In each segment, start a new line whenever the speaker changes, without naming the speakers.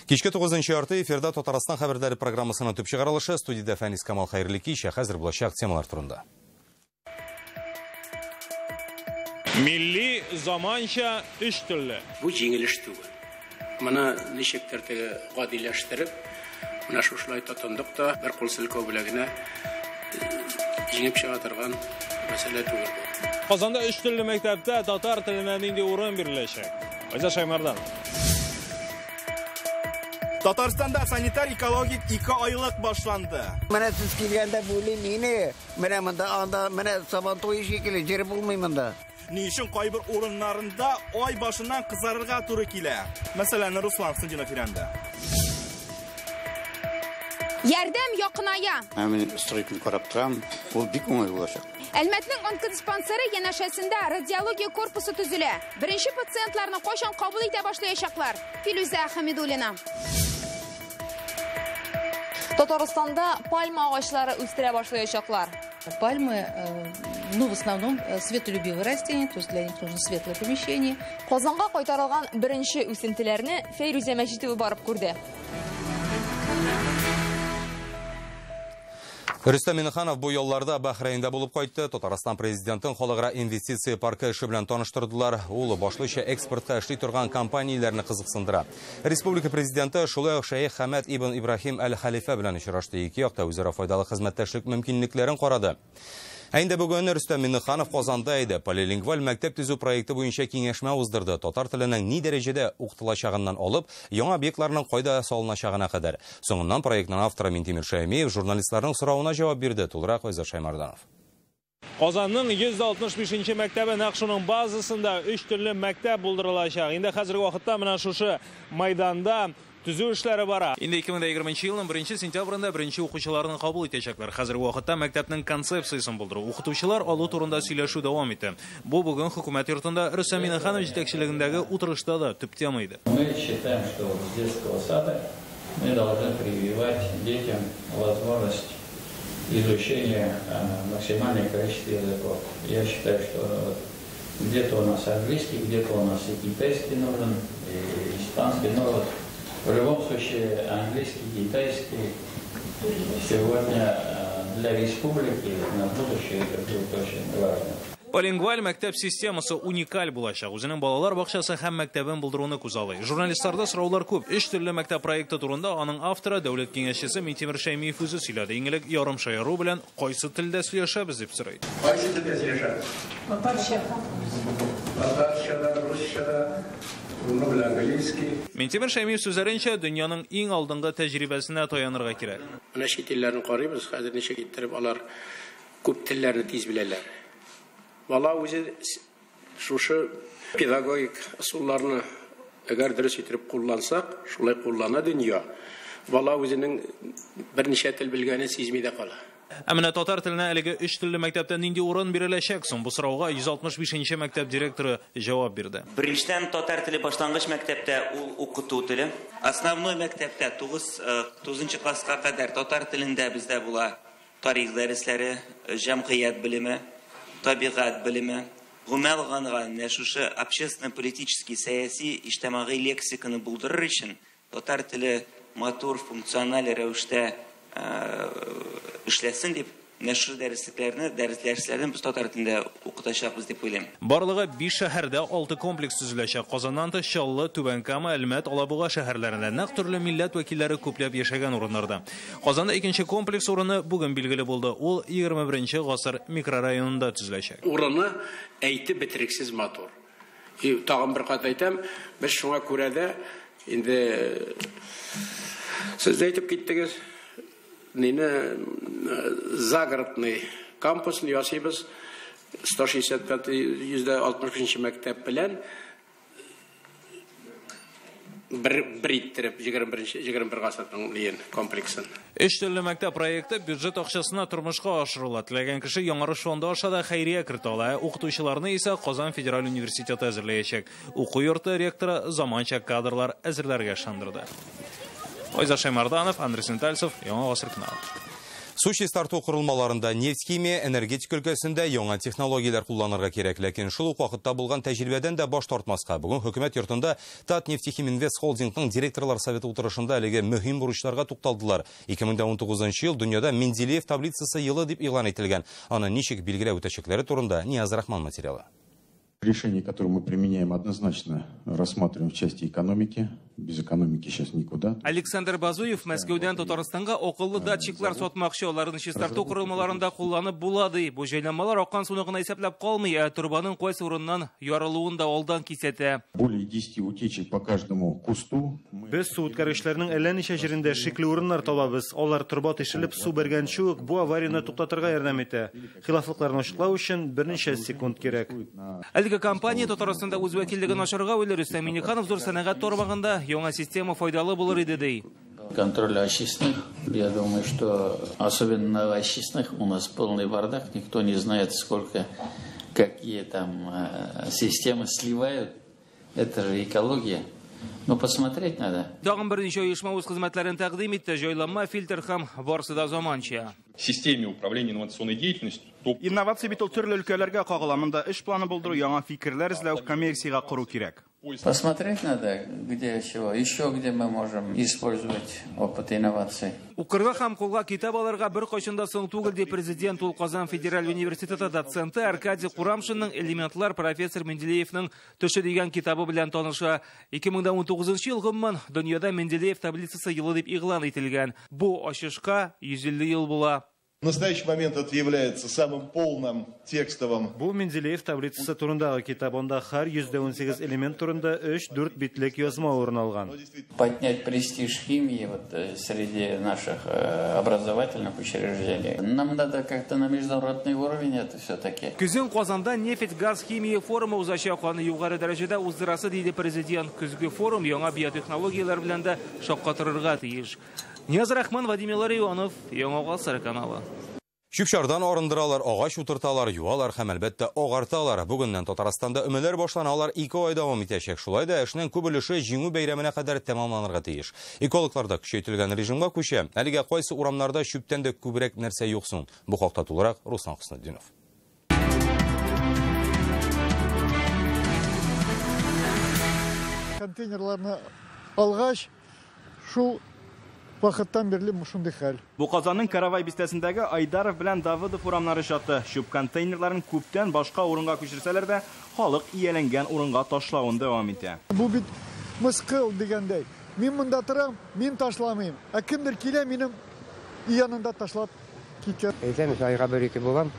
Кичке 9:30 эфирда Татарстан хәбәрләре программасының төп чыгарылышы. Студиядә Фәнис Камал, хәерле кич. Хәзер булачак темалар турында.
Милли заманча өч телле.
Бу җиңел эш түгел. Моны ничектер теге гадиләштереп, менә шушылай тотындык та бер кул селкү белән генә җиңеп чыга торган мәсьәлә түгел бу.
Казанда өч телле мәктәптә татар теленә нинди урын биреләчәк? Айзат Шаймардан.
Татарстанда санитар-экологик 2 айлык башланды.
Менә сез килгәндә бүлим мине. Менә монда, анда, менә Сабан туе шикелле җир булмый монда.
Ни өчен кайбер урыннарында ай башыннан кызарырга туры килә? Мәсәлән, Руслан Сындинов өйрәнде.
Ярдәм якыная.
Мин стройканы карап торам, ул бик уңай булачак.
Әлмәтнең онкодиспансеры янәшәсендә радиология корпусы төзелә. Беренче пациентларны кайчан кабул итә башлаячаклар? Филүзә Хамидуллина.
Татарстанда пальма агачлары үстерә башлаячаклар.
Пальмы, в основном светолюбивые растения, то есть для них нужно светлое помещение.
Казанга кайтарылган беренче үсентеләрне Фәйрүзә Мәҗитова барып күрде.
Рөстәм Миңнеханов бу ялларда Бахрейнда булып кайтты. Татарстан президентын халыкара инвестиция паркы эше белән таныштырдылар. Ул башлыча экспортка эшли торган компанияләрне кызыксындыра. Республика президенты шулай ук Шәех Хәмәд ибн Ибраһим әл-Хәлифә белән очрашты. Ике якта үзара файдалы хезмәттәшлек мөмкинлекләрен карады. Ә инде бүген Рөстәм Миңнеханов Казанда иде. Полилингваль мәктәп төзү проекты буенча киңәшмә уздырды. Татар теленең ни дәрәҗәдә укытылачагыннан алып, яңа объектларның кайда салыначагына кадәр. Соңыннан проектның авторы Минтимер Шәймиев журналистларның соравына җавап бирде. Тулырак Айзат Шаймарданов.
Казанның 165 мәктәбе нәкъ шуның базасында 3 төрле мәктәп булдырылачак. Инде хәзерге вакытта менә шушы майданда төзү эшләре бара. Инде 2020 елның 1 сентябрендә беренче укучыларны кабул итәчәкләр. Хәзерге вакытта мәктәпнең концепциясен булдыру, укытучылар алу турында сөйләшү дәвам итә. Бу бүген хөкүмәт йортында Рөстәм Миңнеханов җитәкчелегендәге утырышта да төп тема иде.
Мы считаем, что с детского сада мы должны прививать детям возможность изучения максимальное количество языков. Я считаю, что где-то у нас английский, где-то у нас и китайский нужен, и испанский, но в любом случае английский, китайский сегодня для республики на будущее это будет очень важно.
Полингваль мәктәп системасы уникаль булачак. Үзенең балалар бакчасы һәм мәктәбен булдыруны күзаллый. Журналистларда сораулар күп. Өч төрле мәктәп проекты турында аның авторы, дәүләт киңәшчесе Минтимер Шәймиев үзе сөйләде. Иң элек ярым шаяру белән кайсы телдә сөйләшәбез дип сорый.
Кайсы телдә сөйләшәбез? Татарча. Татарча да, русча да, английский.
Минтимер Шәймиев сүзләренчә, дөньяның иң алдынгы тәҗрибәсенә таянырга кирәк.
Менә чит илләрне карыйбыз, хәзер ничек иттереп алар күп телләрне тиз беләләр. Бала үзе шушы педагогик ысулларны әгәр дөрес итеп куллансак, шулай куллана дөнья. Бала үзенең берничә тел белгәнен сизми дә кала.
Ә менә татар теленә әлеге өч телле мәктәптә нинди урын биреләчәк соң? Бу сорауга 165 мәктәп директоры җавап бирде.
Беренчедән, татар теле башлангыч мәктәптә ул укыту теле. Основной мәктәптә 9 класска кадәр татар телендә бездә була тарих дәресләре, җәмгыять белеме, табигать белеме. Гомумән алганда, менә шушы общественно-политический, сәяси, иҗтимагый лексиканы булдырыр өчен татар теле матур, функциональ рәвештә эшләсен дип, менә шушы дәресләрне без татар телендә укытачакбыз дип уйлыйм.
Барлыгы 5 шәһәрдә 6 комплекс төзеләчәк. Казаннан тыш Чаллы, Түбән Кама, Әлмәт, Алабуга шәһәрләрендә нәкъ төрле милләт вәкилләре күпләп яшәгән урыннарда. Казанда икенче комплекс урыны бүген билгеле булды. Ул 21 гасыр микрорайонында төзеләчәк.
Урыны әйтеп бетерексез матур. И тагын бер кат әйтәм, без шуңа күрә дә инде сез дә әйтеп киттегез. Нине загородный кампусны ясыйбыз. 165 165 мәктәп белән бер иттереп 21 гасырның лиен комплексын.
Өч төрле мәктәп проекты бюджет акчасына тормышка ашырыла. Теләгән кеше Яңарыш фонды аша да хәйрия кертә ала. Укытучыларны исә Казан федераль университеты әзерләячәк. Уку йорты ректоры заманча кадрлар әзерләргә ышандырды. Айзат Шаймарданов, Андрей Сентальцев, Яңа Гасыр каналы.
Су чистарту корылмаларында нефть, химия, энергетика өлкәсендә яңа технологияләр кулланырга кирәк, ләкин шул ук вакытта булган тәҗрибәдән дә баш тартмаска. Бүген хөкүмәт йортында Татнефтехиминвест холдингның директорлар советы утырышында әлеге мөһим бурычларга тукталдылар. 2019 ел дөньяда Менделеев таблицасы елы дип игълан ителгән. Аны ничек билгеләп үтәчәкләре турында Нияз Рахман материалы.
Решение, которое мы применяем, однозначно рассматриваем в части экономики. Без экономики сейчас никуда.
Александр Базуев Мәскәүдән Татарстанга акыллы датчиклар сатмакчы. Аларны чистарту корылмаларында кулланып була ди. Бу җайланмалар аккан суны гына исәпләп калмый, ә торбаның кайсы урыннан ярылуын да алдан кисәтә.
Более 10 утечек по каждому кусту.
Без су үткәргечләрнең әллә ничә җирендә шикле урыннар табабыз. Алар торба тишелеп су бәргәнче үк бу аварияне туктатырга ярдәм итә. Хилафлыкларны ачыклау өчен берничә секунд кирәк.
Әлеге компания Татарстанда үз вәкиллеген ачарга уйлый. Рөстәм Миңнеханов зур сәнәгать тармагында яңа система файдалы булыр иде ди.
Контроль очистных. Я думаю, что особенно на очистных у нас полный бардак. Никто не знает, сколько, какие там системы сливают. Это же экология. Но посмотреть надо.
Тагын берничә оешма үз хезмәтләрен тәкъдим итте. Җайланма, фильтр һәм барысы да заманча.
Системе управления инновационной деятельностью.
Инновация бит ул төрле өлкәләргә кагыла. Монда эш планы булдыру, яңа фикерләр эзләү, коммерциягә кору кирәк.
Посмотреть надо, где чего, еще где мы можем использовать опыт инноваций.
Укырга һәм кулга китап алырга бер кайчан да соң түгел, ди президент. Ул Казан федераль университеты доценты Аркадий Курамшинның «Элементлар» профессор Менделеевның төше дигән китабы белән таныша. 2019 ел гомумән дөньяда Менделеев таблицасы елы дип игълан ителгән. Бу ачышка 150 ел була.
В настоящий момент это является самым полным текстовым.
Бу Менделеев таблицасы турындагы китап. Анда һәр 118 элемент турында 3-4 битлек язма урын алган.
Поднять престиж химии вот среди наших образовательных учреждений. Нам надо как-то на международный уровень это все-таки.
Көзен Казанда нефть, газ, химия форумы узачак. Аны югары дәрәҗәдә уздырасы, диде президент. Көзге форум яңа биотехнологияләр белән дә шаккатырырга тиеш. Нияз Рахман, Владимир Ларионов, Яңа Гасыр каналы.
Чүп-чардан арындыралар, агач утырталар, юалар һәм әлбәттә агарталар. Бүгеннән Татарстанда өмәләр башлана, алар 2 ай дәвам итәчәк. Шулай да эшнең күп өлеше Җиңү бәйрәменә кадәр тәмамланырга тиеш. Экологлар да көчәйтелгән режимга күчә. Әлегә кайсы урамнарда чүптән дә күбрәк нәрсә юк соң? Бу хакта тулырак Руслан Хөснетдинов.
Контейнерларны алгач, шул вакыттан бирле шундый хәл.
Бу Казанның Каравай бистәсендәге Айдаров белән Давыдов урамнары чаты. Чүп контейнерларын күптән башка урынга күчерсәләр дә, халык ияләнгән урынга ташлавын дәвам итә.
Бу бит мыскыл дигәндәй. Мин монда торам, мин ташламыйм. Ә кемдер килә, минем янында ташлап китә.
Әйтәм, айга бер ике булам.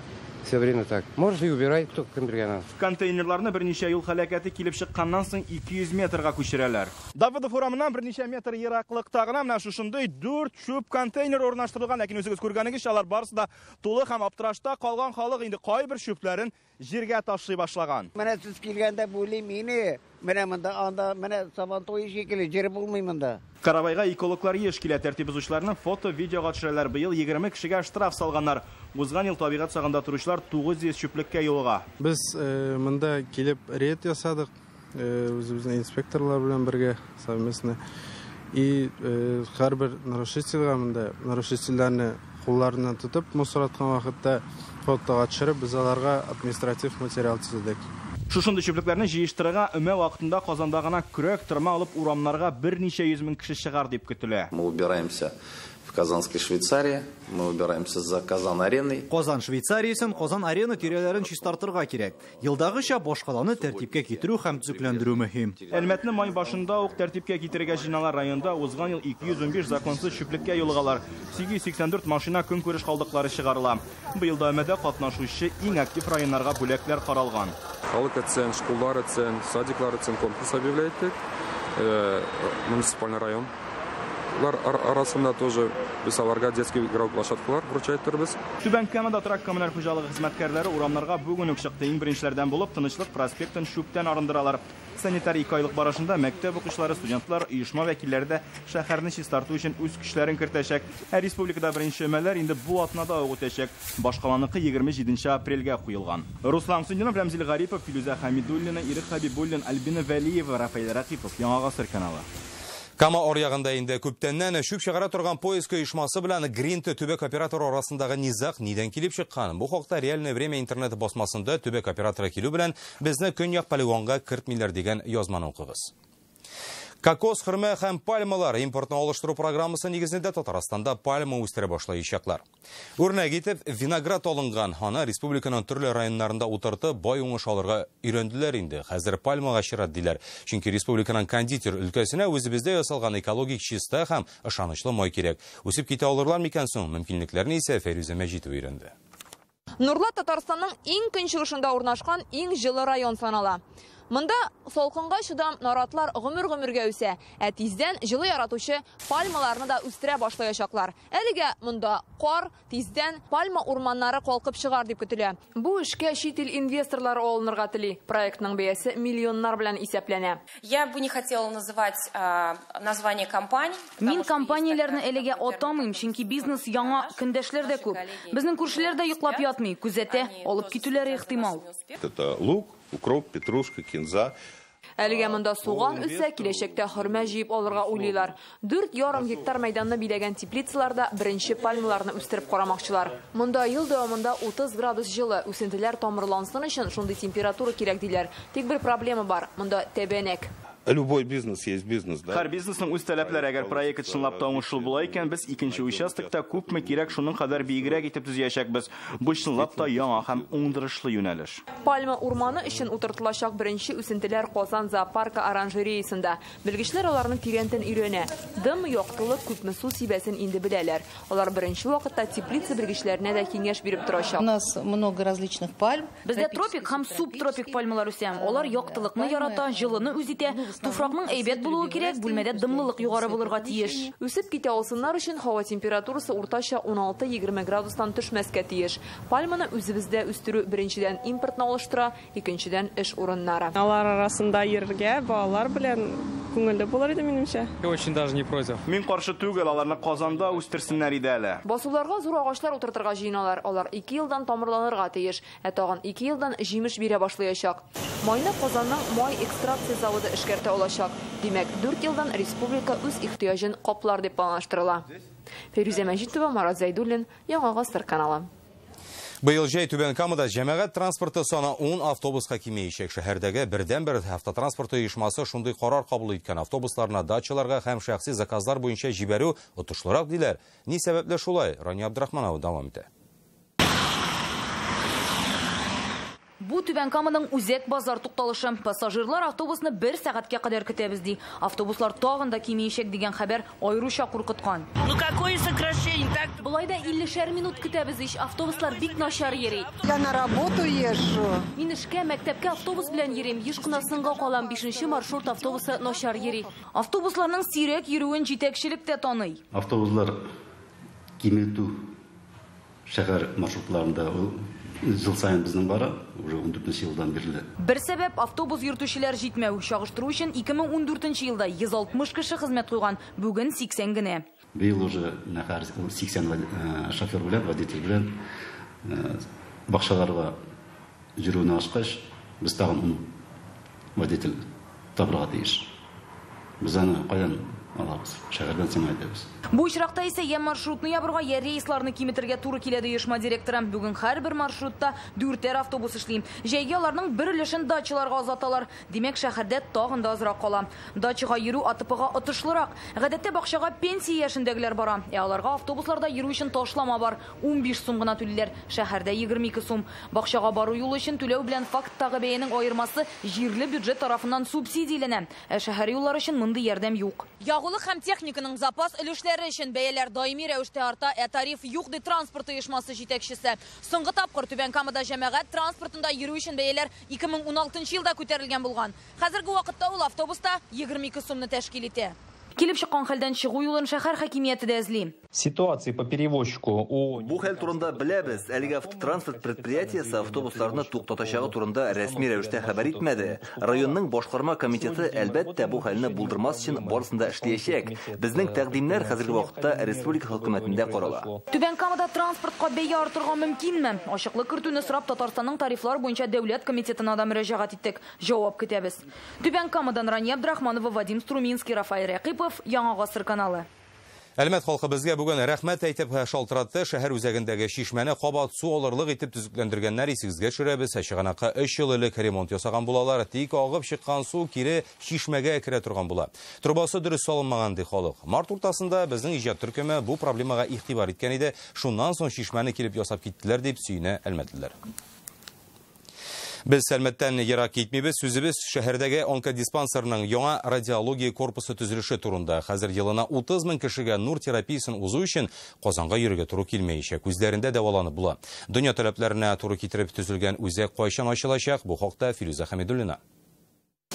Все время так. Можешь и убирай, кто кемдергә надо.
Контейнерларны берничә юл һәлакәте килеп чыкканнан соң 200 метрга күчерәләр. Давыдов урамыннан берничә метр ераклыкта гына менә шушындый 4 чүп контейнер урнаштырылган. Ләкин үзегез күргәнегезчә, алар барысы да тулы һәм аптырашта калган халык инде кайбер чүпләрен җиргә ташлый башлаган.
Менә сез килгәндә бүлим мине. Менә монда, анда, менә Сабан туе шикелле җир булмый монда.
Каравайга экологлар еш килә, тәртип бозучыларны фото, видеога төшерәләр. Быел 20 кешегә штраф салганнар. Узган ел табигать сагында торучылар 900 чүплеккә юлыга.
Без монда килеп рейд ясадык, үзебезнең инспекторлар белән бергә совместно. И һәрбер нарушительгә монда нарушительләрне кулларыннан тотып, мусор аткан вакытта фотога төшереп, без аларга административ материал төзедек.
Шушындый чүплекләрне җыештырырга өмә вакытында Казанда гына көрәк, тырма алып урамнарга берничә йөз мең кеше чыгар дип көтелә.
Мы убираемся в Казанской Швейцарии, мы убираемся за Казан-ареной.
Казан Швейцариясен, Казан-арена тирәләрен чистартырга кирәк. Елдагыча башкаланы тәртипкә китерү һәм төзекләндерү мөһим.
Әлмәтне май башында ук тәртипкә китерергә җыеналар. Районда узган ел 215 законсыз чүплеккә юлыгалар. 884 машина көнкүреш калдыклары чыгарыла. Быел да өмәдә катнашучы иң актив районнарга бүләкләр каралган.
Халык өчен, школлар өчен, садиклар өчен конкурс объявлять иттек. Муниципальный район арасында тоже без аларга детский игровой площадкалар вручать торбыз.
Түбән Камада торак коммуналь хуҗалыгы хезмәткәрләре урамнарга бүген үк чыкты. Иң беренчеләрдән булып Тынычлык проспектын чүптән арындыралар. Санитар 2 айлык барышында мәктәп укучылары, студентлар, оешма вәкилләре дә шәһәрне чистарту өчен үз көчләрен кертәчәк. Ә республикада беренче өмәләр инде бу атнада ук үтәчәк. Башкаланыкы 27 апрельгә куелган. Руслан Сундинов, Рәмзил Гарипов, Филүзә Хамидуллина, Ирек Хабибуллин, Альбина Вәлиева, Рафаэль Ракипов, Яңа Гасыр каналы.
Кама аръягында инде күптәннән чүп чыгара торган Поиск оешмасы белән Гринт төбәк операторы арасындагы низаг нидән килеп чыккан? Бу хакта Реальное время интернет басмасында төбәк операторы килү белән безне көньяк полигонга кертмиләр дигән язманы укыгыз. Кокос, хөрмә һәм пальмалар импортны алыштыру программасы нигезендә Татарстанда пальма үстерә башлаячаклар. Үрнәк итеп виноград алынган, аны республиканың төрле районнарында утыртып, бай уңыш алырга өйрәнделәр инде. Хәзер пальмага чират диләр. Чөнки республиканың кондитер өлкәсенә үзебездә ясалган экологик чиста һәм ышанычлы май кирәк. Үсеп китә алырлар микән соң? Мөмкинлекләрне исә Фәйрүзә Мәҗитова өйрәнде.
Нурлат Татарстанның иң көнчыгышында урнашкан иң җылы район санала. Монда салкынга чыдам наратлар гомер-гомергә үсә, ә тиздән җылы яратучы пальмаларны да үстерә башлаячаклар. Әлегә монда кар, тиздән пальма урманнары калкып чыгар дип көтелә. Бу эшкә чит ил инвесторлары алынырга тели. Проектның бәясе миллионнар белән исәпләнә.
Я бы не хотела называть название компаний.
Мин компанияләрне әлегә атамыйм, чөнки бизнес яңа, көндәшләр дә күп. Безнең күршеләр дә йоклап ятмый, күзәтә, алып китүләре ихтимал.
Это лук, укроп, петрушка, кинза.
Әлегә монда суган үсә, киләчәктә хөрмә җыеп алырга уйлыйлар. 4,5 гектар мәйданны биләгән теплицаларда беренче пальмаларны үстереп карамакчылар. Монда ел дәвамында 30 градус җылы, үсентеләр тамырлансын өчен шундый температура кирәк диләр. Тик бер проблема бар, монда тәбәнәк.
Любой бизнес есть бизнес, да?
Һәр бизнесның үз таләпләре, әгәр проект чынлап та уңышлы була икән, без икенче участокта күпме кирәк шуның кадәр биегрәк итеп төзиячәкбез. Бу чынлап та яңа һәм уңдырышлы юнәлеш.
Пальма урманы өчен утыртылачак беренче үсентеләр Казан зоопаркы оранжереясында. Белгечләр аларны тирәнтен өйрәнә. Дым, яктылык, күпме су сибәсен инде беләләр. Алар беренче вакытта теплица белгечләренә дә киңәш биреп торачак.
У нас много различных пальм.
Бездә тропик һәм субтропик пальмалар үсә. Алар яктылыкны ярата, җылыны үз итә. Туфракның әйбәт булуы кирәк, бүлмәдә дымлылык югары булырга тиеш.
Үсеп китә алсыннар өчен һава температурасы уртача 16-20 градустан төшмәскә тиеш. Пальманы үзебездә үстерү беренчедән импортны алыштыра, икенчедән эш урыннары.
Алар арасында йөрергә балалар белән күңелле булыр иде минемчә.
Я очень даже не против.
Мин каршы түгел, аларны Казанда үстерсеннәр иде әле.
Басуларга зур агачлар утыртырга җыеналар. Алар 2 елдан тамырланырга тиеш, ә тагын 2 елдан җимеш бирә башлаячак. Майны Казанның май экстракция заводы эшкәртә алачак. Димәк, 4 елдан республика үз ихтыяҗын каплар дип планлаштырыла. Фәйрүзә Мәҗитова, Марат Зәйдуллин, Яңа Гасыр каналы.
Быел җәй Түбән Камада җәмәгать транспорты саны 10 автобуска кимеячәк. Шәһәрдәге бердәнбер автотранспорт оешмасы шундый карар кабул иткән. Автобусларны дачаларга һәм шәхси заказлар буенча җибәрү отышлырак диләр. Ни сәбәпле шулай? Рания Абдрахманова дәвам итә.
Бу Түбән Каманың үзәк базар тукталышы. Пассажирлар автобусны 1 сәгатькә кадәр көтәбез ди. Автобуслар тагын да кимеячәк дигән хәбәр аеруча куркыткан.
Ну какое сокращение? Так
болай да 50 минут көтәбез ич. Автобуслар бик начар йөри.
Я на работу езжу.
Мин эшкә, мәктәпкә автобус белән йөрим. Еш кына соңга калам. 5нче маршрут автобусы начар йөри.
Автобусларның сирәк йөрүен җитәкчелек тә таный.
Автобуслар киметү шәһәр маршрутларында ул ел сайын безнең бара, уже 14 елдан бирле.
Бер сәбәп автобус йөртүчеләр җитмәү. Чагыштыру өчен 2014 елда 160 кеше хезмәт куйган, бүген 80 генә.
Быел уже 80 шофер белән, водитель белән бакчаларга йөрүне ачкач, без тагын 10 водитель табырга тиеш. Без аны каян алабыз? Шәһәрдән сиңа әйтәбез.
Бу очракта исә я маршрутны ябырга, я рейсларны киметергә туры килә ди оешма директоры. Бүген һәрбер маршрутта 4 автобус эшли. Җәйгә аларның бер өлешен дачаларга озаталар. Димәк, шәһәрдә тагын да азрак кала. Дачага йөрү АТПга отышлырак. Гадәттә бакчага пенсия яшендәгеләр бара. Ә аларга автобусларда йөрү өчен ташлама бар. 15 сум гына түлиләр. Шәһәрдә 22 сум. Бакчага бару юлы өчен түләү белән факттагы бәянең аермасы җирле бюджет тарафыннан субсидияләнә. Ә шәһәр юллары өчен мондый ярдәм юк. Ягулык һәм техниканың запас өлешләре өчен бәяләр даими рәвештә арта, ә тариф юк ди транспорт оешмасы җитәкчесе. Соңгы тапкыр Түбән Камада җәмәгать транспортында йөрү өчен бәяләр 2016 елда күтәрелгән булган. Хәзерге вакытта ул автобуста 22 сумны тәшкил итә. Килеп чыккан хәлдән чыгу юлын шәһәр хакимияте дә эзли.
Ситуация по перевозчику ООО.
Бу хәл турында беләбез. Әлегә автотранспорт предприятиесе автобусларны туктатачагы турында рәсми рәвештә хәбәр итмәде. Районның башкарма комитеты, әлбәттә, бу хәлне булдырмас өчен барысын да эшләячәк. Безнең тәкъдимнәр хәзерге вакытта республика хөкүмәтендә карала.
Түбән Камада транспортка бәя артырга мөмкинме? Ачыклык кертүне сорап Татарстанның тарифлар буенча дәүләт комитетына да мөрәҗәгать иттек. Җавап көтәбез. Түбән Камадан Рания Абдрахманова, Вадим Струминский, Рафаэль Рәкыйпов, Яңа Гасыр каналы.
Әлмәт халкы безгә бүген рәхмәт әйтеп шалтыратты. Шәһәр үзәгендәге чишмәне кабат су алырлык итеп төзекләндергәннәр, исегезгә төшерәбез. Чыганакка 3 ел элек ремонт ясаган булалар. Тик агып чыккан су кире чишмәгә керә торган була. Торбасы дөрес салынмаган, ди халык. Март уртасында безнең иҗат төркеме бу проблемага игътибар иткән иде. Шуннан соң чишмәне килеп ясап киттеләр, дип сөенә әлмәтлеләр. Без Әлмәттән ерак китмибез. Сүзебез шәһәрдәге онкодиспансерның яңа радиология корпусы төзелеше турында. Хәзер елына 30 мең кешегә нур терапиясын узу өчен Казанга йөрергә туры килмәячәк. Үзләрендә дәваланып була. Дөнья таләпләренә туры китереп төзелгән үзәк кайчан ачылачак? Бу хакта Филүзә Хәмидуллина.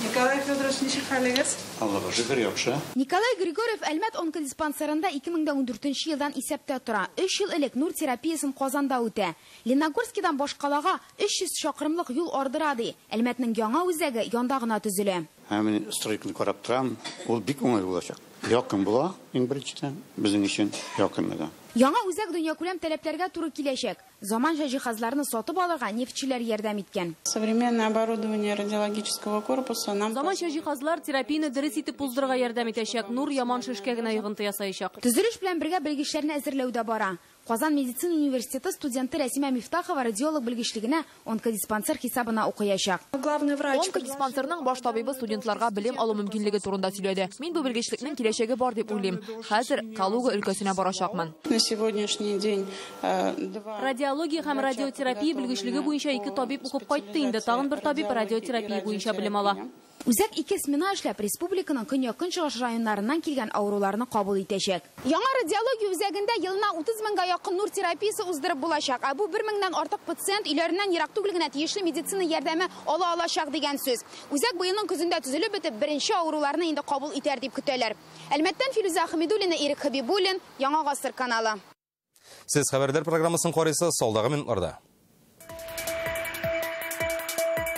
Николай Федорович, ничек хәлегез?
Аллага шөкер, яхшы.
Николай Григорьев Әлмәт онкодиспансерында 2014 елдан исәптә тора. 3 ел элек нур терапиясын Казанда үтә. Лениногорскидан башкалага 300 чакрымлык юл ардыра, ди. Әлмәтнең яңа үзәге янда гына төзелә.
Һәм мин стройканы карап торам, ул бик уңай булачак. Якын була, иң беренчедән, безнең өчен якын да.
Яңа үзәк дөньякүләм таләпләргә туры киләчәк. Заманча җиһазларны сатып алырга нефтьчеләр ярдәм иткән.
Современное оборудование радиологического корпуса нам
Заманча җиһазлар терапияне дөрес итеп уздырырга ярдәм итәчәк. Нур яман шешкә генә йогынты ясаячак.
Төзелеш белән бергә белгечләрне әзерләү дә бара. Казан медицина университеты студенты Рәсимә Мифтахова радиолог белгечлегенә онкодиспансер хисабына укыячак.
Главный врач
Онкодиспансерның баш табибы студентларга белем алу мөмкинлеге турында сөйләде. Мин бу белгечлекнең киләчәге бар дип уйлыйм. Хәзер Калуга өлкәсенә барачакмын.
На сегодняшний день
Радиология һәм радиотерапия белгечлеге буенча 2 табиб укып кайтты инде. Тагын бер табиб радиотерапия буенча белем ала.
Үзәк 2 смена эшләп, республиканың көньяк-көнчыгыш районнарыннан килгән авыруларны кабул итәчәк. Яңа радиология үзәгендә елына 30 меңгә якын нур терапиясе уздырып булачак. Ә бу 1 меңнән артык пациент өйләреннән ерак түгел генә тиешле медицина ярдәме ала алачак дигән сүз. Үзәк быелның көзендә төзелеп бетеп, беренче авыруларны инде кабул итәр дип көтәләр. Әлмәттән Филүзә Хәмидуллина, Ирек Хәбибуллин, Яңа Гасыр каналы.
Сез хәбәрләр программасын карыйсыз, салдагы минутларда.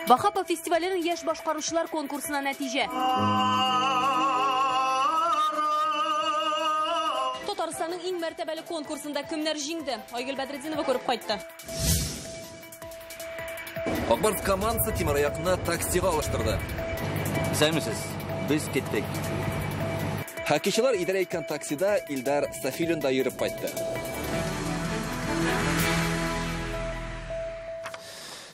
Вахапов фестиваленең яшь башкаручылар конкурсына нәтиҗә. Татарстанның иң мәртәбәле конкурсында кемнәр җиңде? Айгөл Бәдретдинова күреп кайтты.
Акбарс командасы тимераякны таксига алыштырды. Исәнмесез, без киттек. Хоккейчылар идарә иткән таксида Илдар Сафилин да йөреп кайтты.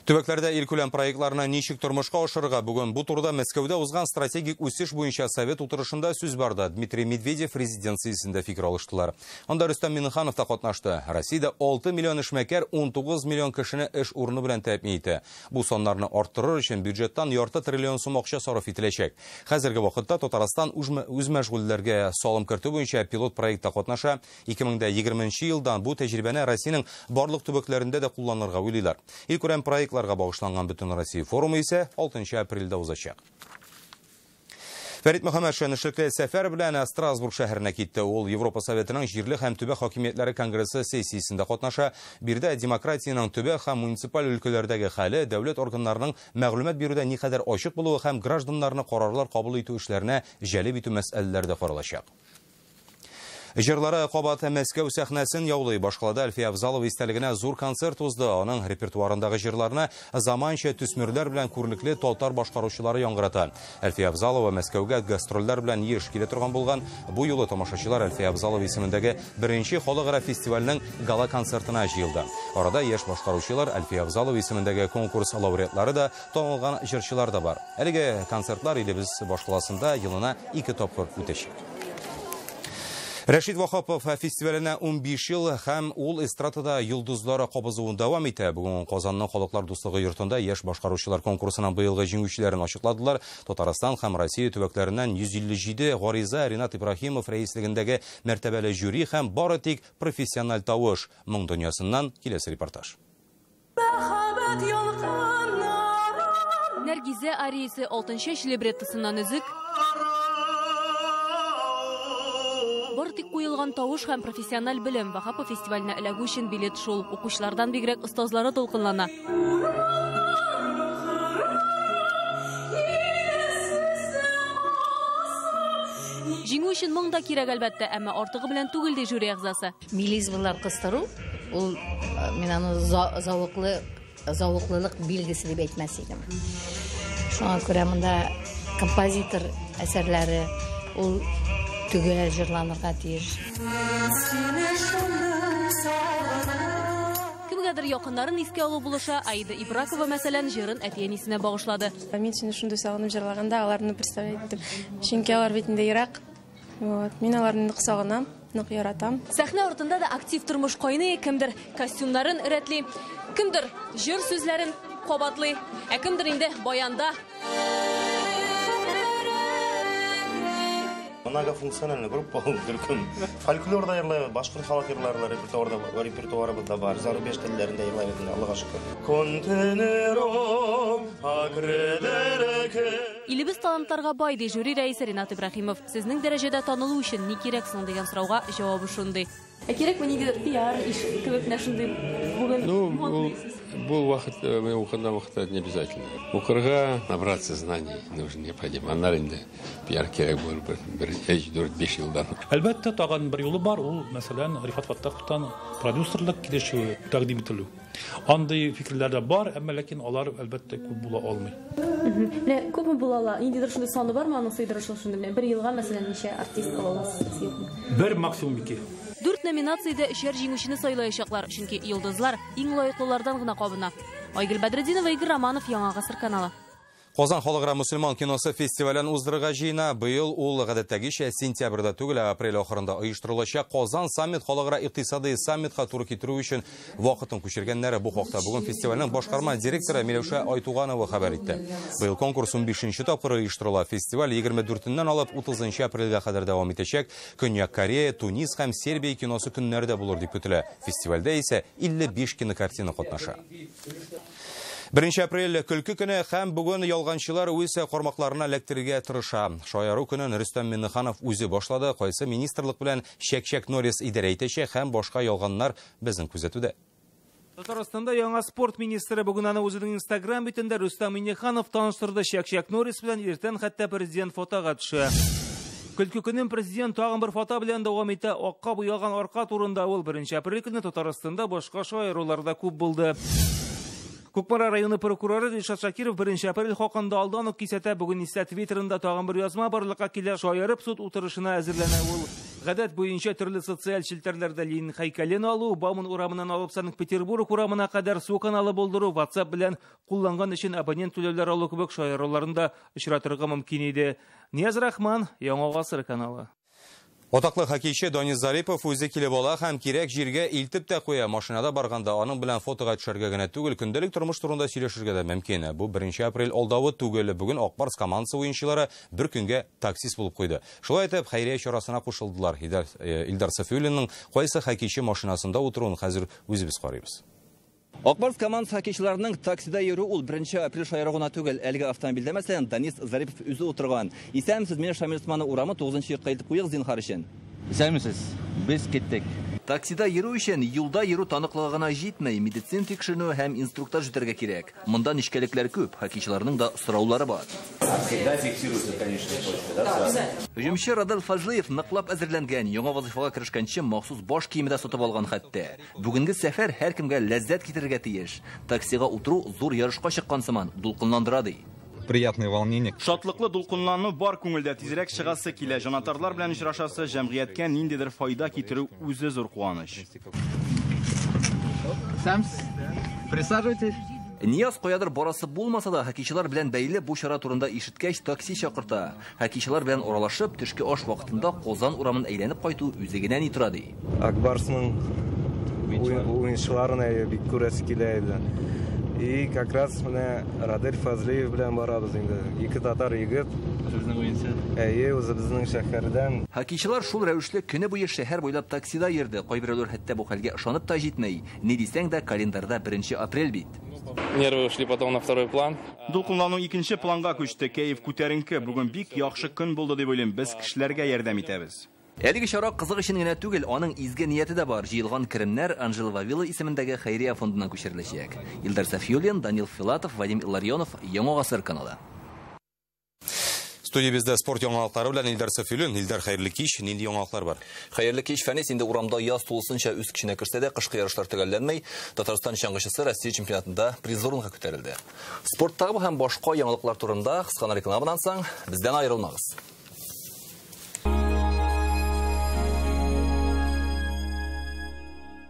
Төбәкләрдә илкүләм проектларны ничек тормышка ашырырга? Бүген бу турыда Мәскәүдә узган стратегик үсеш буенча совет утырышында сүз барды. Дмитрий Медведев резиденциясендә фикер алыштылар. Анда Рөстәм Миңнеханов та катнашты. Россиядә 6 миллион эшмәкәр 19 миллион кешене эш урыны белән тәэмин итә. Бу саннарны арттырыр өчен бюджеттан ярты триллион сум акча сарыф ителәчәк. Хәзерге вакытта Татарстан үзмәшгульләргә салым кертү буенча пилот проектта катнаша. 2020 елдан бу тәҗрибәне Россиянең барлык төбәкләрендә дә кулланырга уйлыйлар. Илкүләм проект багышланган Бөтен Россия форумы исә 6 апрельдә узачак. Фәрит Мөхәммәтшин эшлекле сәфәр белән Страсбург шәһәренә китте. Ул Европа Советының җирле һәм төбәк хакимиятләре конгрессы сессиясендә катнаша. Биредә демократиянең төбәк һәм муниципаль өлкәләрдәге хәле, дәүләт органнарының мәгълүмат бирүдә никадәр ачык булуы һәм гражданнарны карарлар кабул итү эшләренә җәлеп итү мәсьәләләре дә каралачак. Җырлары кабат Мәскәү сәхнәсен яулый. Башкалада Әлфия Авзалова истәлегенә зур концерт узды. Аның репертуарындагы җырларны заманча төсмерләр белән күренекле татар башкаручылары яңгырата. Әлфия Авзалова Мәскәүгә гастрольләр белән еш килә торган булган. Бу юлы тамашачылар Әлфия Авзалова исемендәге беренче халыкара фестивальнең гала концертына җыелды. Арада яшь башкаручылар, Әлфия Авзалова исемендәге конкурс лауреатлары да, танылган җырчылар да бар. Әлеге концертлар илебез башкаласында елына 2 тапкыр үтәчәк. Рәшит Вахапов фестиваленә 15 ел һәм ул эстрадада йолдызлары кабызуын дәвам итә. Бүген Казанның Халыклар дуслыгы йортында яшь башкаручылар конкурсының быелгы җиңүчеләрен ачыкладылар. Татарстан һәм Россия төбәкләреннән 157 гариза Ринат Ибраһимов рәислегендәге мәртәбәле жюри һәм бары тик профессиональ тавыш. Моң дөньясыннан киләсе репортаж.
Нәргизә ариясе 6 либреттосыннан өзек. Бар Бары тик куелган тавыш һәм профессиональ белем. Ваһапов фестиваленә эләгү өчен билет шул. Укучылардан бигрәк остазлары дулкынлана. Җиңү өчен моң да кирәк, әлбәттә, әмма артыгы белән түгел, ди жюри әгъзасы.
Мелизмалар кыстыру, ул мин аны завыклылык билгесе дип әйтмәс идем. Шуңа күрә монда композитор әсәрләре ул төгәл җырланырга тиеш.
Кемгәдер якыннарын искә алу булыша. Аида Ибракова, мәсәлән, җырын әти-әнисенә багышлады.
Мин сине шундый сагынып җырлаганда аларны представлять иттем. Чөнки алар бит инде ерак. Вот, мин аларны нык сагынам, нык яратам.
Сәхнә артында да актив тормыш кайный, кемдер костюмнарын рәтли, кемдер җыр сүзләрен кабатлый, ә кемдер инде баянда.
Многофункциональная группа ул төркем. Фольклор да йырлайбыз, башкорт халык йырлары репертуарыбызда бар, зарубеж телләрендә йырлайбыз инде, Аллага шөкер.
Илебез талантларга бай, ди жюри рәисе Ринат Ибраһимов. Сезнең дәрәҗәдә танылу өчен ни кирәк соң дигән сорауга җавабы шундый. Ә кирәкме ниндидер пиар иш кебек менә шундый бүген?
Ну, бу вакыт, укыган вакытта не обязательно. Укырга набраться знаний нужно, необходимо. Аннары инде пиар кирәк булыр бер 3, 4, 5 елдан.
Әлбәттә, тагын бер юлы бар, ул, мәсәлән, Рифат Фаттаховтан продюсерлык килешүе тәкъдим ителү. Андый фикерләр дә бар, әмма ләкин алар әлбәттә күп була алмый.
Менә күпме була ала? Ниндидер шундый саны бармы аның сыйдырышлы шундый? Менә бер елга, мәсәлән, ничә артист ала аласыз, юкмы?
Бер, максимум 2.
4 номинациядә 3 җиңүчене сайлаячаклар, чөнки йолдызлар иң лаеклылардан гына кабына. Айгөл Бәдретдинова, Игорь Романов, Яңа Гасыр каналы.
Казан халыкара мөселман киносы фестивален уздырырга җыена. Быел ул гадәттәгечә сентябрьдә түгел, ә апрель ахырында оештырылачак. Казан саммит халыкара икътисади саммитка туры китерү өчен вакытын күчергәннәр. Бу хакта бүген фестивальнең башкарма директоры Миләүшә Айтуганова хәбәр итте. Быел конкурс 15нче тапкыр оештырыла. Фестиваль 24-ннән алып 30 апрельгә кадәр дәвам итәчәк. Көньяк Корея, Тунис һәм Сербия киносы көннәре дә булыр дип көтелә. Фестивальдә исә 55 кинокартина катнаша. 1 апрель көлке көне һәм бүген ялганчылар үз кармакларына эләктерергә тырыша. Шаяру көнен Рөстәм Миңнеханов үзе башлады. Кайсы министрлык белән Чәк-Чәк Норрис идарә итәчәк һәм башка ялганнар безнең күзәтүдә.
Татарстанда яңа спорт министры бүген аны үзенең Инстаграм битендә Рөстәм Миңнеханов таныштырды. Чәк-Чәк Норрис белән иртән хәтта президент фотога төшә. Көлке көнен президент тагын бер фото белән дәвам итә. Акка буялган арка турында ул 1 апрель көне Татарстанда башка шаярулар да күп булды. Кукмара районы прокуроры Ришат Шакиров 1 апрель хакында алдан ук кисәтә. Бүген исә Твиттерында тагын бер язма барлыкка килә. Шаярып суд утырышына әзерләнә ул. Гадәт буенча төрле социаль челтәрләрдә Ленин һәйкәлен алу, Бауман урамыннан алып Санкт-Петербург урамына кадәр су каналы булдыру, WhatsApp белән кулланган өчен абонент түләүләр алу кебек шаяруларын да очратырга мөмкин иде. Нияз Рахман, Яңа Гасыр каналы.
Атаклы хоккейчы Данис Зарипов үзе килеп ала һәм кирәк җиргә илтеп тә куя. Машинада барганда аның белән фотога төшәргә генә түгел, көндәлек тормыш турында сөйләшергә дә мөмкин. Бу 1 апрель алдавы түгел. Бүген Ак Барс командасы уенчылары бер көнгә таксист булып куйды. Шулай итеп, хәйрия чарасына кушылдылар. Илдар Сафиуллинның кайсы хоккейчы машинасында утыруын хәзер үзебез карыйбыз.
Ак Барс командасы хоккейчыларының таксида йөрү ул 1 апрель шаяру гына түгел. Әлеге автомобильдә, мәсәлән, Данис Зарипов үзе утырган. Исәнмесез, мине Шамил Усманов урамы 9 йортка илтеп куегыз зинһар өчен.
Исәнмесез, без киттек.
Таксида йөрү өчен юлда йөрү таныклыгы гына җитми, медицин тикшеренү һәм инструктаж үтәргә кирәк. Монда нечкәлекләр күп, хоккейчыларның да сораулары бар.
Всегда фиксируется конечная точка, да?
Һөҗүмче Радел Фазлыев ныклап әзерләнгән, яңа вазифага керешкәнче махсус баш киеме дә сатып алган хәтта. Бүгенге сәфәр һәркемгә ләззәт китерергә тиеш. Таксига утыру зур ярышка чыккан сыман, дулкынландыра ди.
Приятное волнение.
Шатлыклы дулкынлану бар күңелдә, тизрәк чыгасы килә. Җанатарлар белән очрашасы, җәмгыятькә ниндидер файда китерү үзе зур куаныч.
Присаживайтесь. Нияз каядыр барасы булмаса да, хоккейчылар белән бәйле бу чара турында ишеткәч, такси чакырта. Хоккейчылар белән аралашып, төшке аш вакытында Казан урамын әйләнеп кайту үзе генә ни тора ди.
Ак Барсның уенчыларын бик күрәсе килә иде. И как раз менә Радель Фазлиев белән барабыз инде. Ике татар егет.
Үзебезнең уенчы.
Әйе, үзебезнең шәһәрдән.
Хоккейчылар шул рәвешле көне буе шәһәр буйлап таксида йөрде. Кайберәүләр хәтта бу хәлгә ышанып та җитми. Ни дисәң дә, календарьда 1 апрель бит.
Нервы ушли потом на второй план.
Дулкынлану икенче планга күчте. Кәеф күтәренке. Бүген бик яхшы көн булды дип уйлыйм. Без кешеләргә ярдәм итәбез.
Әлеге чара кызык өчен генә түгел, аның изге нияте дә бар. Җыелган керемнәр Анжела Вавилова исемендәге хәйрия фондына күчереләчәк. Илдар Сафиуллин, Данил Филатов, Вадим Илларионов, Яңа Гасыр каналы.
Студиябездә спорт яңалыклары белән Илдар Сафиуллин. Илдар, хәерле кич. Нинди яңалыклар бар?
Хәерле кич, Фәнис. Инде урамда яз тулысынча үз көченә керсә дә, кышкы ярышлар төгәлләнмәй. Татарстан чаңгычысы Россия чемпионатында призлы урынга күтәрелде. Спорттагы һәм башка яңалыклар турында кыска рекламадан соң бездән аерылмагыз.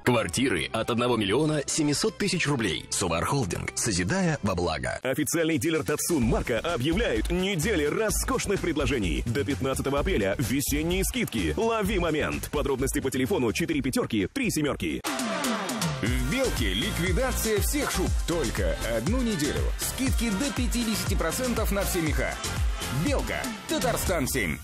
Квартиры от 1 миллиона 700 тысяч рублей. Сувар Холдинг, созидая во благо.
Официальный дилер Татсун Марка объявляет недели роскошных предложений. До 15 апреля весенние скидки. Лови момент. Подробности по телефону 4 пятерки 3 семерки.
В Белке ликвидация всех шуб. Только одну неделю. Скидки до 50% на все меха. Белка. Татарстан 7.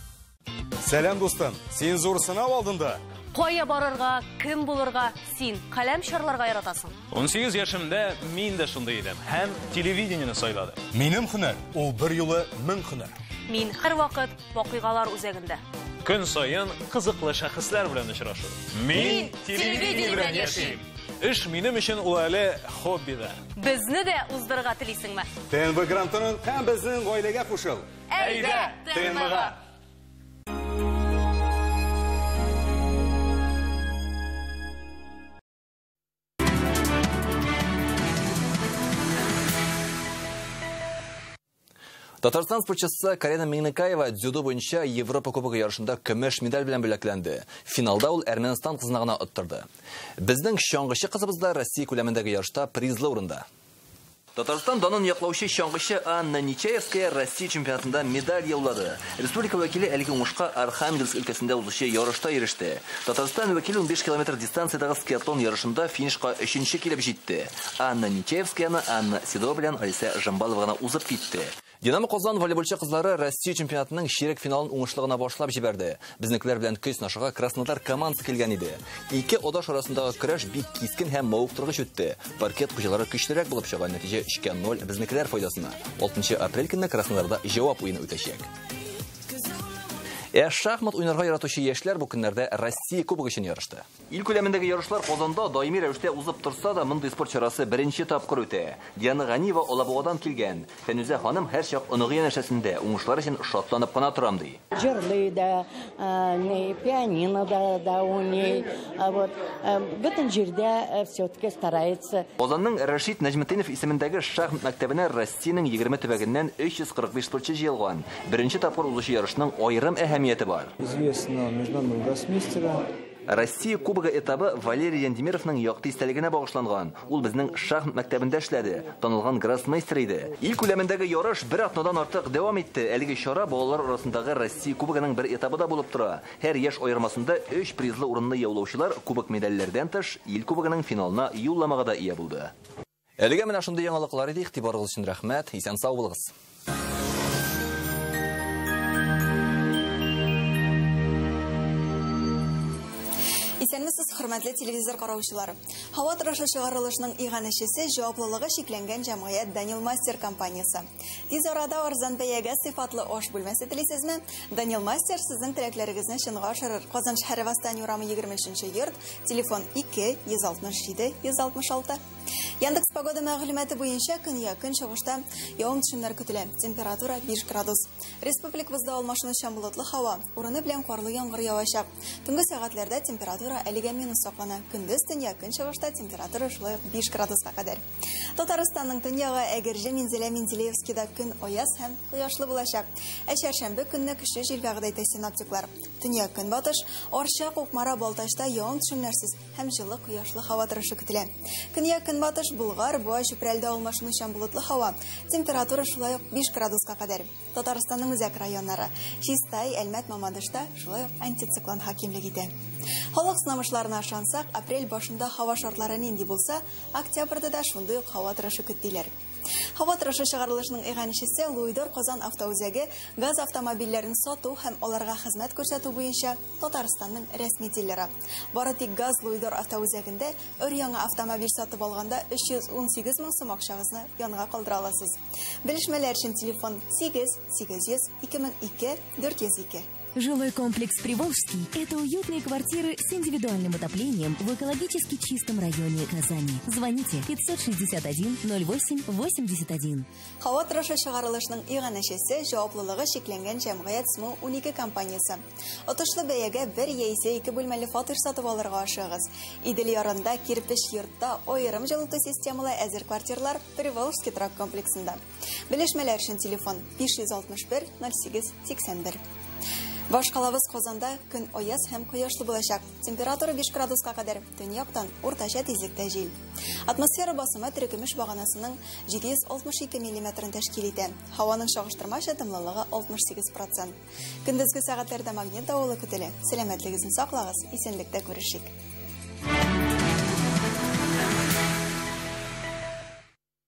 Сәлам, дустым. Син зур сынау алдында.
Кая барырга, кем булырга, син каләм чарларга яратасың.
18 яшемдә мин дә шундый идем һәм телевидениене сайладым.
Минем һөнәр ул бер юлы мең һөнәр.
Мин һәрвакыт вакыйгалар үзәгендә.
Көн саен кызыклы шәхесләр белән очрашу. Мин телевидение белән яшим. Эш минем өчен ул әле хобби да.
Безне дә уздырырга телисеңме?
ТНВ грантының һәм безнең гаиләгә кушыл.
Әйдә, ТНВга!
Татарстан спортчысы Карина Миңнекаева дзюдо буенча Европа Кубогы ярышында көмеш медаль белән бүләкләнде. Финалда ул Әрмәнстан кызына гына оттырды. Безнең чаңгычы кызыбыз да Россия күләмендәге ярышта призлы урында. Татарстан данын яклаучы чаңгычы Анна Нечаевская Россия чемпионатында медаль яулады. Республика вәкиле әлеге уңышка Архангельск өлкәсендә узучы ярышта иреште. Татарстан вәкиле 15 километр дистанциядәге скиатлон ярышында финишка 3-нче килеп җитте. Анна Нечаевскаяны Анна Седова белән Алиса Жамбалова гына узып китте. Динамо Казан волейболчы кызлары Россия чемпионатының чирек финалын уңышлы гына башлап җибәрде. Безнекеләр белән көч сынашырга Краснодар командасы килгән иде. Ике одаш арасындагы көрәш бик кискен һәм мавыктыргыч үтте. Паркет хуҗалары көчлерәк булып чыга, нәтиҗә 3-0 безнекеләр файдасына. 6 апрель көнне Краснодарда җавап уены үтәчәк. Ә шахмат уйнарга яратучы яшьләр бу көннәрдә Россия Кубогы өчен ярышты. Ил күләмендәге ярышлар Казанда даими рәвештә узып торса да, мондый спорт чарасы беренче тапкыр үтә. Диана Ганиева Алабугадан килгән. Фәнүзә ханым һәрчак оныгы янәшәсендә, уңышлар өчен шатланып кына торам ди.
Җырлый да, пианино да уйный. Вот бөтен җирдә все-таки старается.
Казанның Рашид Нәҗметдинов исемендәге шахмат мәктәбенә Россиянең 20 төбәгеннән 345 спортчы җыелган. Беренче тапкыр узучы ярышның аерым әһәмияте бар.
Известного международного гроссмейстера.
Россия Кубогы этабы Валерий Яндимировның якты истәлегенә багышланган. Ул безнең шахмат мәктәбендә эшләде, танылган гроссмейстер иде. Ил күләмендәге ярыш бер атнадан артык дәвам итте. Әлеге чара балалар арасындагы Россия Кубогының бер этабы да булып тора. Һәр яшь аермасында 3 призлы урынны яулаучылар кубок медальләрдән тыш ил кубогының финалына юлламага да ия булды. Әлегә менә шундый яңалыклар иде. Игътибарыгыз өчен рәхмәт. Исән-сау булыгыз.
Исәнмесез, хөрмәтле телевизор караучылары. Һава торышы чыгарылышының иганәчесе җаваплылыгы чикләнгән җәмгыять Данил Мастер компаниясе. Тиз арада арзан бәягә сыйфатлы аш бүлмәсе телисезме? Данил Мастер сезнең теләкләрегезне чынга ашырыр. Казан шәһәре Восстание урамы 23 йорт, телефон 2 167 166. Яндекс погода мәгълүматы буенча көньяк-көнчыгышта явым-төшемнәр көтелә. Температура 5 градус. Республикабызда алмашынучан болытлы һава, урыны белән карлы яңгыр явачак. Төнге сәгатьләрдә температура әлегә минус саклана. Көндез төньяк-көнчыгышта температура шулай ук 5 градуска кадәр. Татарстанның төньягы Әгерҗе, Минзәлә, Менделеевскида көн аяз һәм кояшлы булачак. Ә чәршәмбе көнне көчле җил вәгъдә итә синоптиклар. Төньяк-көнбатыш, Арча, Кукмара, Балтачта явым-төшемнәрсез һәм җылы кояшлы һава торышы көтелә. Көньяк-көнбатыш, Болгар, Буа, Чүпрәлдә алмашынучан болытлы һава. Температура шулай ук 5 градуска кадәр. Татарстанның үзәк районнары Чистай, Әлмәт, Мамадышта шулай ук антициклон хакимлек итә. Халык сынамышларына ышансак, апрель башында һава шартлары нинди булса, октябрьдә дә шундый ук һава торышы көтелә. Һава торышы чыгарылышының иганәчесе Луидор Казан автоүзәге газ автомобильләрен сату һәм аларга хезмәт күрсәтү буенча Татарстанның рәсми дилеры. Бары тик газ Луидор автоүзәгендә өр-яңа автомобиль сатып алганда 318 мең сум акчагызны янга калдыра аласыз. Белешмәләр өчен телефон 8 800 2002 402.
Жилой комплекс «Приволжский» – это уютные квартиры с индивидуальным отоплением в экологически чистом районе Казани. Звоните 561 08 81.
Һава торышы чыгарылышның иганәчесе җаваплылыгы чикләнгән җәмгыять СМУ 12 компаниясе. Отышлы бәягә бер яисә ике бүлмәле фатир сатып алырга ашыгыгыз. Идел ярында кирпеч йортта аерым җылыту системалы әзер квартирлар Приволжский торак комплексында. Белешмәләр өчен телефон 561 08 81. Башкалабыз Казанда көн аяз һәм кояшлы булачак. Температура 5 градуска кадәр, төньяктан уртача тизлектә җил. Атмосфера басымы терекөмеш баганасының 762 миллиметрын тәшкил итә. Һаваның чагыштырмача дымлылыгы 68%. Көндезге сәгатьләрдә магнит давылы көтелә. Сәламәтлегегезне саклагыз, исәнлектә күрешик.